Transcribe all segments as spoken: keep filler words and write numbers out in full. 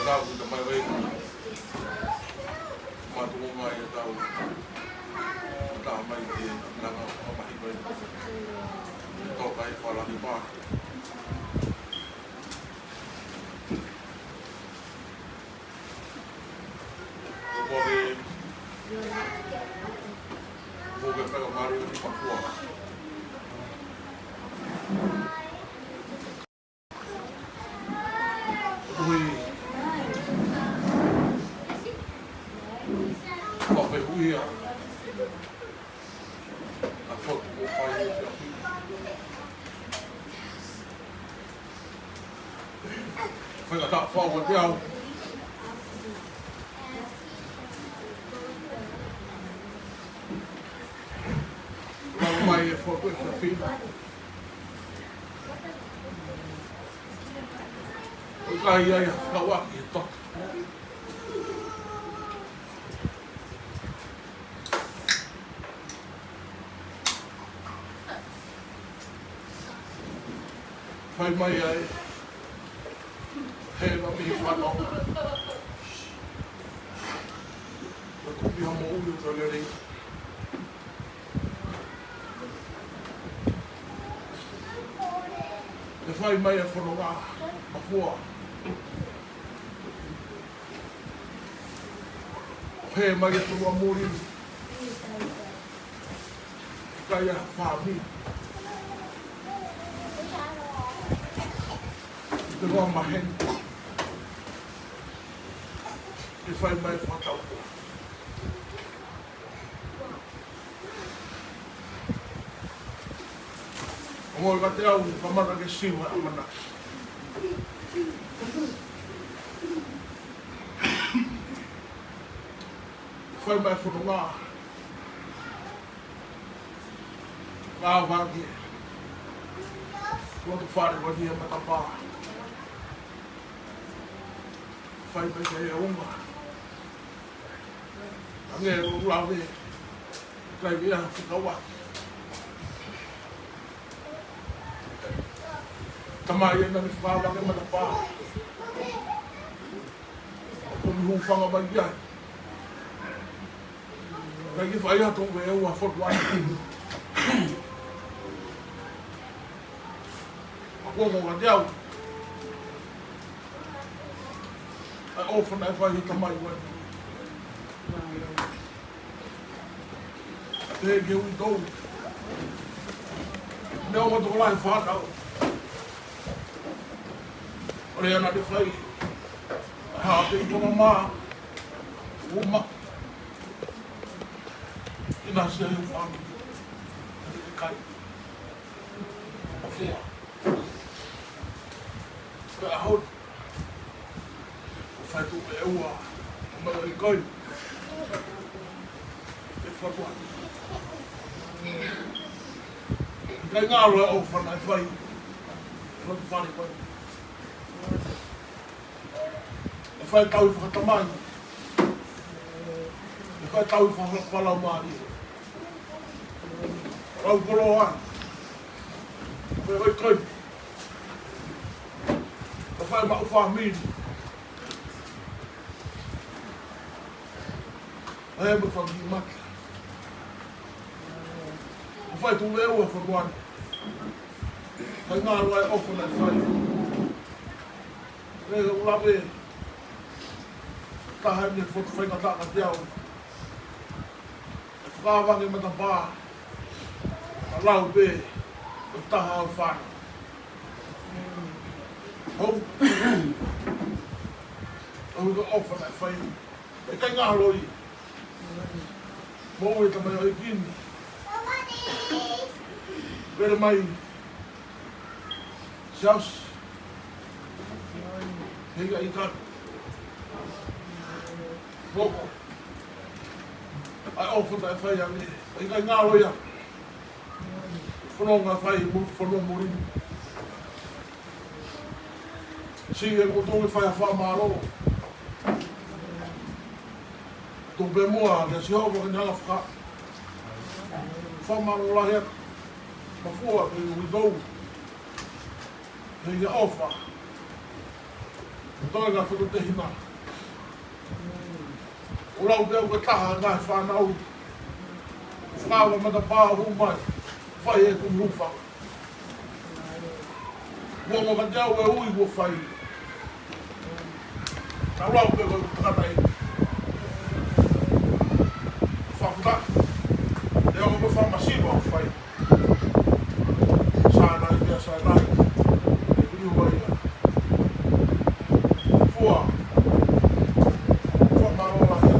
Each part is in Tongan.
Tau ki ta mai vai. Mātuʻa mai e tau. Tau mai ki he langa o mai vai. Tō kai whala ni pā. Ko ke, ko ke whaka maru ni pakua. Ui. Ko ke ui a. A fotu ko fai e fiafi. Fai ka ta fau a te au. Lau mai e fotu e fiafi. ʻOku ʻikai ai ha fekauʻaki he toka. Fai mai ai. He ma mi fano. Ko mi ha mo ulu to lele. ʻE fai mai e fononga, mafua. He mai e fonua muli. Kai a fāmi. Te hoa maheni. ʻE fai mai e fakatau. ʻO mo ka te au, ka mata ke siva a mana. Fai mai fononga. Ka vaki. Loto fare ko ni e matapā. Fai mai ke e uma. Ange o lave. Kai ia fika wa. Tamai ena ni fika wa ke matapā. Ko mi hūfanga mai ia. Kai ke fai atu ke ua fotu atu. A ko ko ka te au. ʻA e ʻofa naʻe fai he tamai wai. Te ke ui tou. Ne o matu lai fānau. ʻO lea naʻe fai. Ha te i kona mā. Uma. ʻIna se he fānau. Kai. ʻO fea. Pea hot. ʻO fai tu e ua. ʻO mai ʻi kai. ʻE fai tua. ʻIkai ngalo e ʻofa naʻe fai. Loto fare ko ē. ʻE fai tau fakatamai. ʻE fai tau faka-, fakalaumālie. Lau koloa. ʻE fai kai. ʻE fai maʻu fāmili. ʻE mo fāmili mata. ʻE fai tu leo e fakuani. Kai ngalo e ʻofa naʻe fai. ʻE, ʻo lave. Taha ni fotu fai ka taka te au. ʻE fakavange matapā. ʻA lau pē. ʻO taha o fana. Hou. ʻO ka ʻofa naʻe fai. ʻE kai ngalo i. Mo e tamai ʻo e kini. Vere mai. Siaosi. Hei ka i ka. Moko. ʻA e ʻofa naʻe fai ange. ʻE kai ngalo ia. Fononga fai mo fononga mori. Si e ko tō e fai a fakamālō. Tō pē mua, kia Sihova ke ne ala faka-, fakamālō lahi atu. Mafua, ke ui tou. He ia ʻofa. Toe ngā foto tehina. ʻO lau pē au ko e taha ngaahi fānau. Fānau matapā hū mai. Fai e kumi hūfanga. Ua mo ka te au e ui ua fai. Ka lau pē ko e tangata e. Fakuta. Te au ko e fāmasi ua fai. Sānai, pea sānai. E kuni ua ia. Fua. Fua mālō lahi.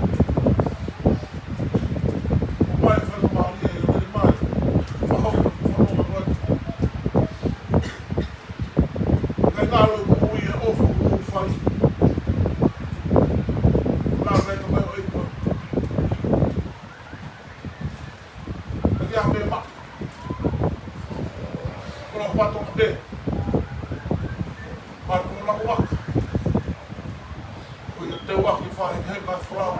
Mai, fai mālie, mai, mai. Fua, fua, fua, fua. Kai ngalo mo ia o fu mo fai. Ngā kai ka mai o ika. Ka kia me ma. Ko la pato ka pe. Ma ko la ua. Ko ia te ua ki fai he ka flau.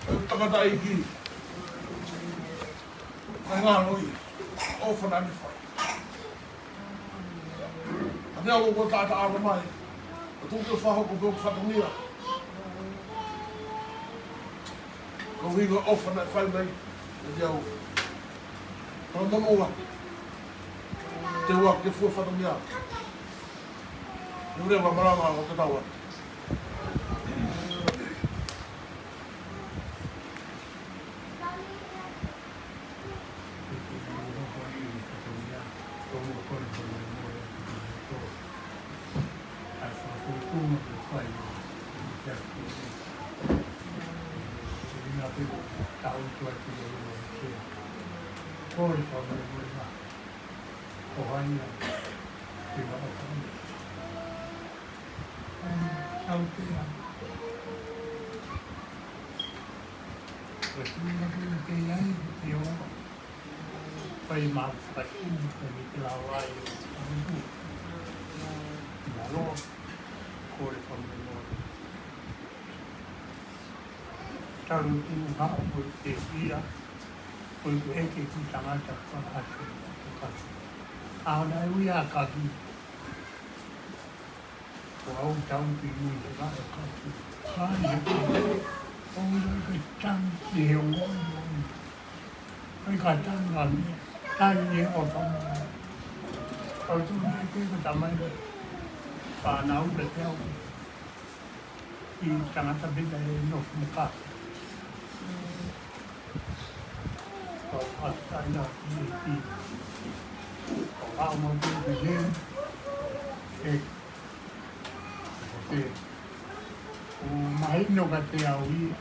Ko tangata iki. Kai ngalo i. O fana ni fai. A mea o ko tata ava mai. O tu ke faho ko ko fatongia. Ko ui ko o fana fai mai. E te au. Ko mono ua. Te ua ke fua fatongia. Nure wa malanga o te tawa. Tautea. Ko e tuna ko e kei ai, te o. Fai ma fai, ko e te lau ai, ko e te lau. Ko e fai mo. Talu tu ha o ko e te ia, ko e te eke ki tangata ko ha te ia, ko ka. A o na ui a ka ki. Ko au tau ki mui he ka e ka ki. Ka ni he ka. O ui a ke tang ki he o ngoi o ui. Ko e ka tang a mi. Tang ni he o tang. Au tu ni he ke ka tamai. Whanau ke te au. I tangata pita e no fuka. Ko au a taina ki he ki. Ko au ma ki he ki he. E. Ko te. Ko mahino ka te au i.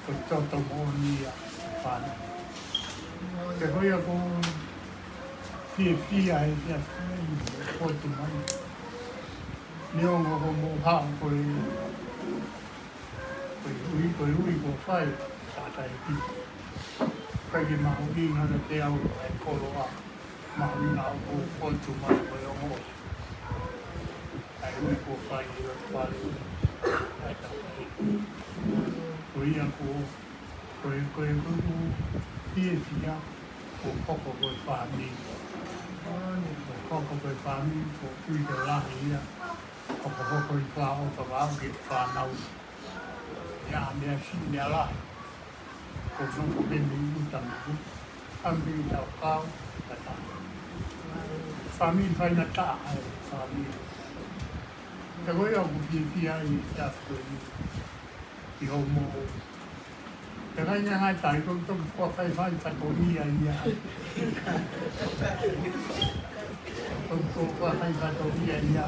Ko toto mo ni a. Whana. Te koia ko. Fie fie ai fia fai. Ko tu mai. Ni o ngo ko mo ha ko e. Ko e ui, ko e ui ko fai, sa kai ki. Kai ki mahu ki ngana te au, ai kolo a, mahu na o ko fotu mai ko e ongo. Ai ui ko fai, ui ko fai, ai ta kai ki. Ko ia ko, ko e, ko e, ko e, ko e, fie fia, ko koko ko e fāmili. Ko koko ko e fāmili, ko ui ko lahi ia, ko koko ko e fā o ka vau ki fānau. Ia, mea si, mea lahi. Ko nongo pē mei uta mei uta. Ambi uta o kau, kata. Fāmili faingataʻa, ai, fāmili. Te koe au ku fifia i te afu ko i. I homo. Te kai ngā ngātai, ko toki kua fai fai fatoria ia. Ko toki kua fai fatoria ia.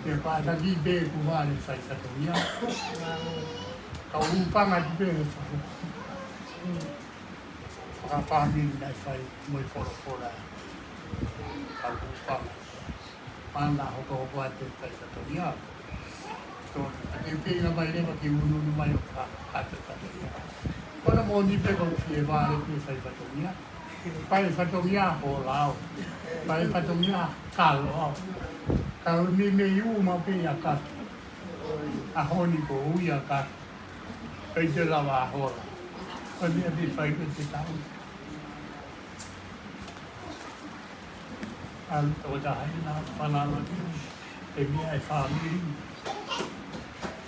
Te pātaki pē ku vale fai fatoria. Ka upanga ki pē he fai. Fakafāmili nai fai mo e folofola. Ka upanga. Mana hoko hoko ate fai fatoria. Tō, ake pē ina mai leva ki unu unu mai o ka, ate fatoria. Kona mō ni pē ko fie vale pē fai fatoria. Fai fatoria ho lao. Fai fatoria kalo au. Kalo ni me iu ma pē ia ka. A honi ko ui a ka. Kai te lava a hola. Ko ni a te fai ko te tau. Al, o ta hai na fanala ki. Pea meʻa e fāmili,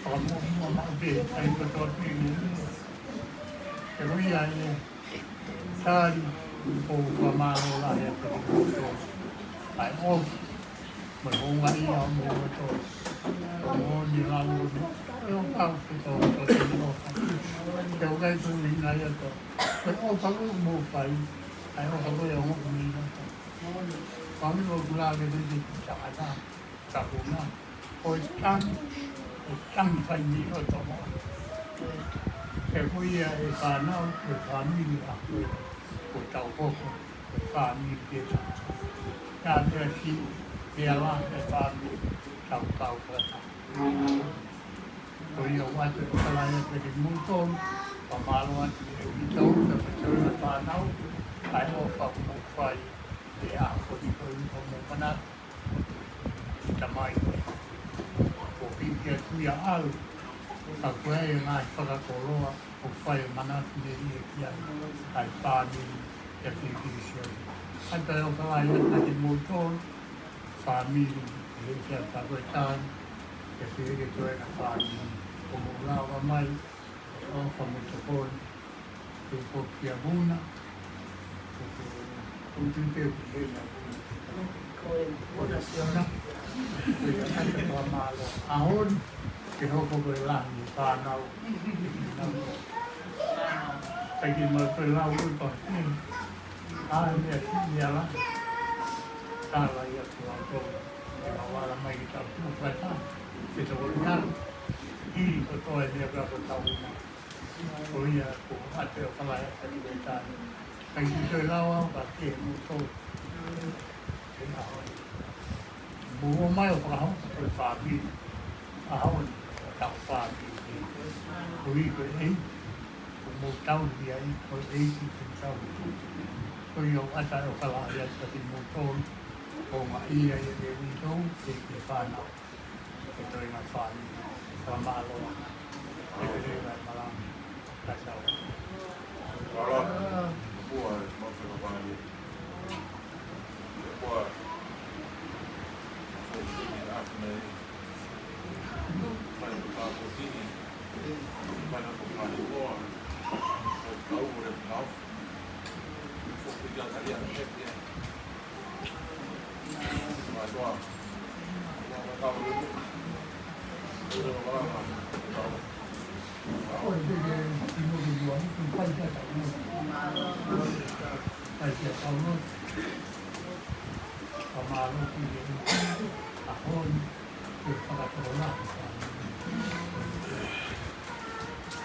fakamuʻomuʻa maʻu pē, ʻa ia ko e tō atu ʻi he ʻEiki. Ko ia e tali, ʻoku ou fakamālō lahi atu kiate kimoutolu. ʻA e ʻofa, mo e houngaʻia ʻa moutolu. Ko e moʻoni e lau ʻo e ʻOtua, ʻoku tau fetō, ko e ʻofa. Ke ʻoua ʻe tuʻu ʻi he ʻOtua. Ko e ʻofa ʻoku mou fai, ʻa e ʻofa ko ia ʻoku mou ʻi ai. Fāmili ʻoku lave ki he tangata. Ka ko na, ko e tangi, e tangi fai ni o tomo. He ko ia e fānau, ko e fāmili ʻa koe, ko e tau koko, ko e fāmili ke ta. Ka mea si, he ala e fāmili, tau kau kata. Ko ia ʻoatu e ʻofa lahi atu kiate kimoutolu, fakamālō atu ʻi he ʻEiki, pea pehē ki he fānau, ʻa e ʻofa ʻoku mou fai, he ʻaho ko eni ko e ʻuhinga mo manatu. Tamai, ko e piki atu ia ʻalu, ka ko e ngaahi fakakoloa, ʻoku fai e manatu mei he ʻEiki ʻa e fāmili, ʻa e piki ʻi Sione. ʻOatu e ʻofa lahi atu kiate kimoutolu, fāmili, ʻe he kia ka ko e tali, ʻa e pehē ki he toenga fāmili, ʻoku mou lava mai, ʻofa mo e tokoni, ke ko kia Vuna, ko, ko, ko Tupe, ko Hena, ko, ko Siona, ko ia ʻoku fakamālō. ʻAho ni, ke hoko ko e lahi e fānau, ʻikai ke mau ko e lau ʻo e pā, ʻa e meʻa ki ni ala, tala ia ko au ko, ke mau ala mai ki tau tū fata, ke tau ʻi ai, ʻi ko tō e meʻa ka ko tau na. Ko ia ko ʻoatu e ʻofa lahi atu kiate kimoutolu. ʻIkai ke toe lau au ka ke mo tō. Ke na hoi. Mou ō mai ʻo fakahoko ko e fāmili. ʻAho ni, tau fāmili. Ko ia ko e ʻEiki, ʻoku mou tauhi ai, ko e ʻEiki ʻoku tau. Ko ia ʻoatu e ʻofa lahi atu kiate kimoutolu. Ko e ngaahi ia ʻe ui tō, ke ke fānau. Ko e toenga fāmili, fakamālō. Ke ke leva e malanga. Ka sau. Ua, ua, ua, ua, ua, ua,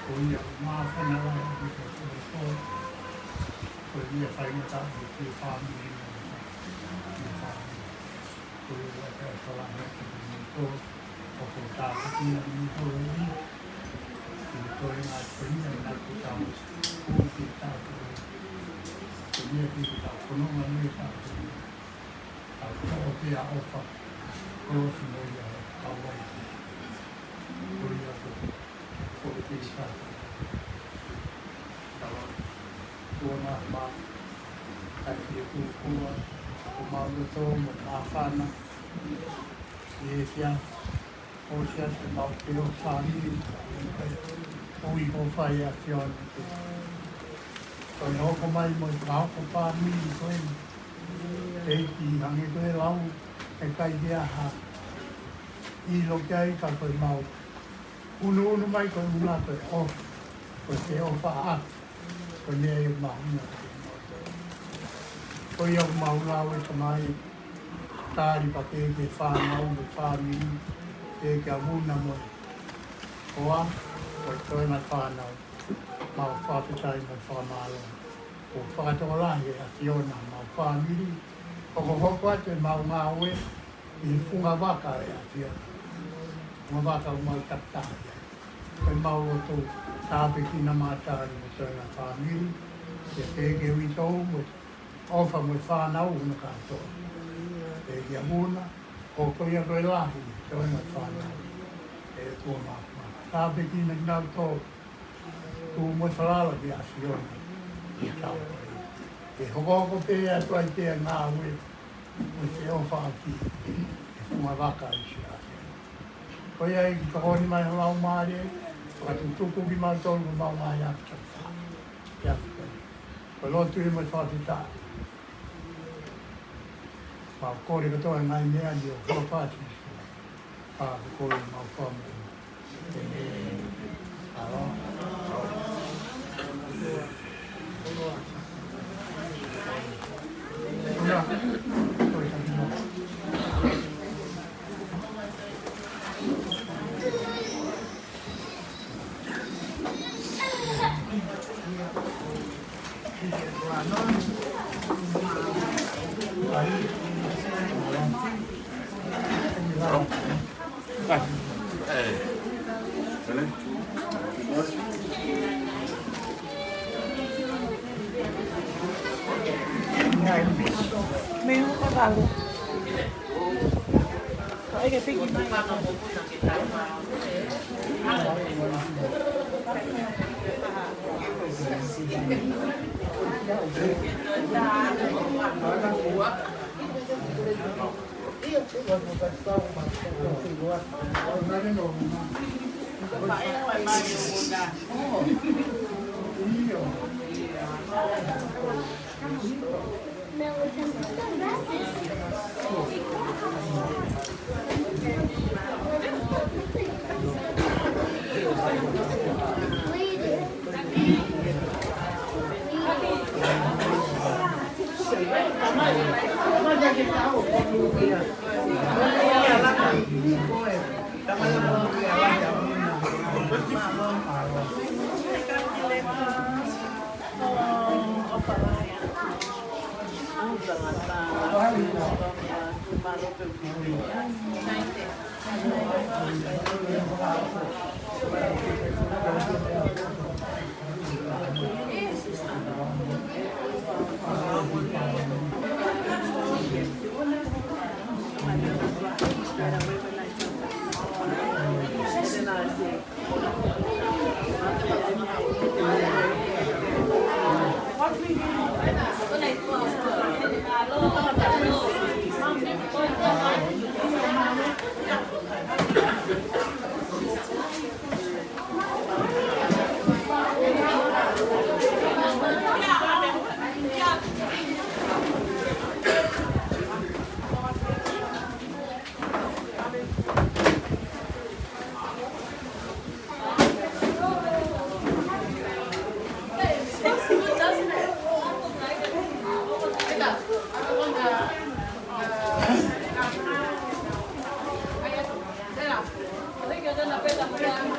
Ko ia ʻoku māfana lahi ʻi he ʻOtua. Ko ia faingataʻa ʻi he fāmili mo e fāmili. Ko ia ʻoatu e ʻofa lahi atu kiate kimoutolu. ʻOku ou tāpuekina kimoutolu ʻi he toenga ko eni naʻa tau ō ki he taʻu ko eni. Ko ia ke tau fononga mo e taʻu ko eni. Tau toʻo pē ʻa e ʻofa. Kolosi mo ia ʻe kau ai. Ko ia ko Ko e pili ka. Tala. Tuʻa ma ma. Kai fie kukua. Ko mau loto mo māfana. Ia kia. ʻOsi atu mau ke o fāmili. Ui ko fai a Sione. Ko e hoko mai mo e ka hoko fāmili ko e. ʻEiki hangē ko e lau. ʻE kai ke aha. ʻIlo ki ai ka ko e mau. Unuunu mai ko e ʻuhinga ko e ʻofa, ko e ʻofa ʻa, ko e meʻa ia ʻoku mahuʻinga. Ko ia ʻoku mau lau ʻe Tamai, tali pē ki he fānau mo e fāmili, ʻe kia Vuna mo e hoa, mo e toenga fānau, mau fakafetaʻi mo fakamālō. ʻOku fakatokolahi ʻa Siona mo e fāmili, ʻoku hokohoko atu ʻemau ngāue, ʻi he funga vaka ʻe ʻAfio. Funga vaka ʻoku mau takitaha ai. Ko e mau loto tāpuekina mo tali mo e toenga fāmili. Ke pehē ki he uitou mo e ʻofa mo e fānau hono kātoa. Pehē kia Vuna, ʻoku ko ia ko e lahi, toenga fānau. ʻE kuo mau tāpuekina kinautolu. Tuʻu mo e falala ki ʻAfio. ʻI he tau. ʻE hokohoko pē atu ai pē ʻa e ngāue. Mo e ʻofa ʻaki. ʻE funga vaka ʻi Siona. Ko ia ʻi he tokoni mai ho Laumālie, fakatutuku kimautolu ko mau ai atu. Ia. Ko e lotu ia mo e fakafetaʻi. Mau kole kotoa e ngaahi meʻa ni ʻi ho huafa Sīsū. Pea ko e kole mau fakamoʻoni. ʻĒmeni. ʻAlo. Mei huka kalu. Ko e ke piki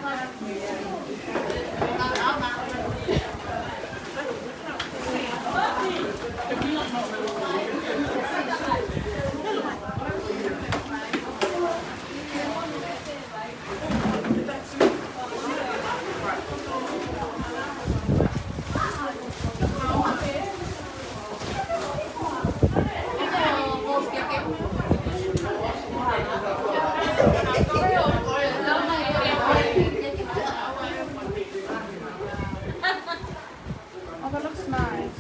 mai. Oh, that looks nice.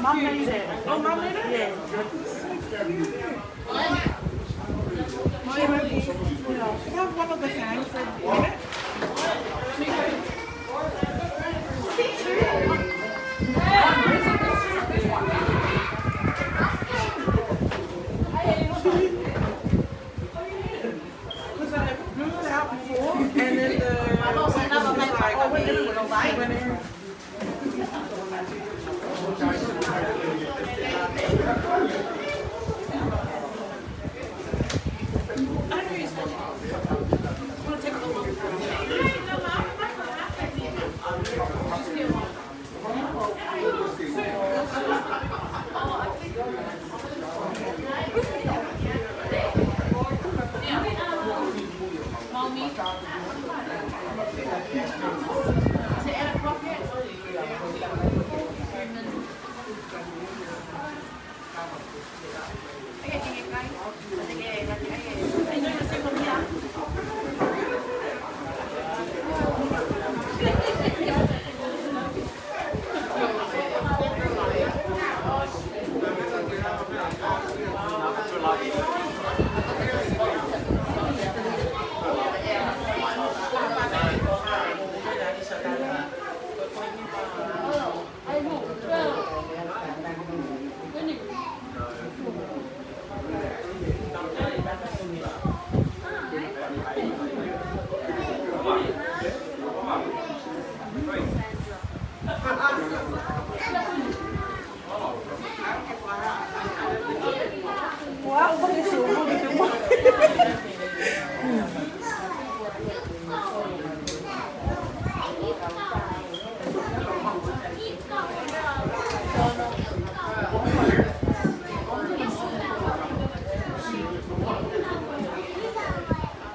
Mom made it. Oh, Mom made it? Yeah. Have one of the things that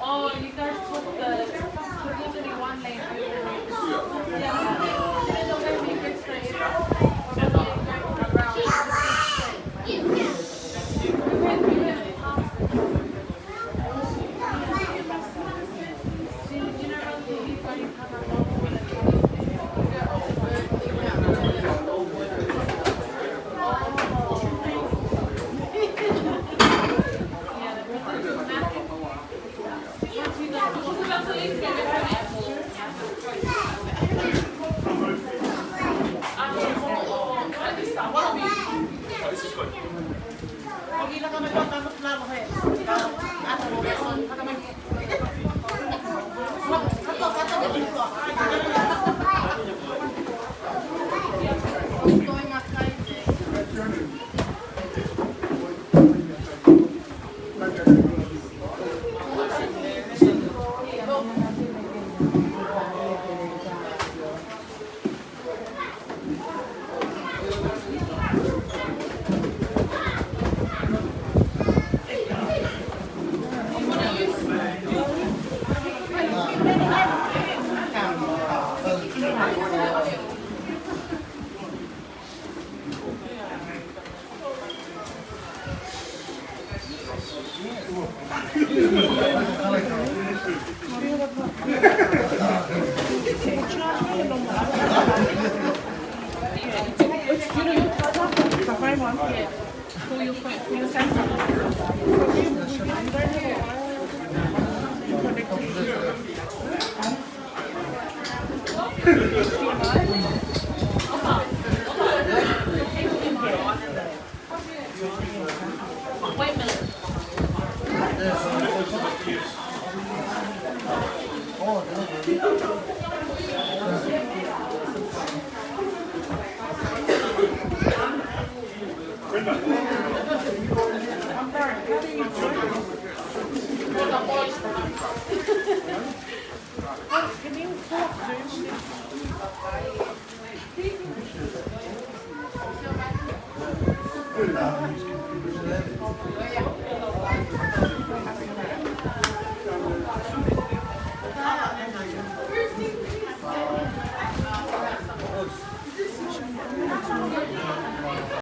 Oh, you guys took the, the one lane. Yeah, it's okay. It's okay. Around.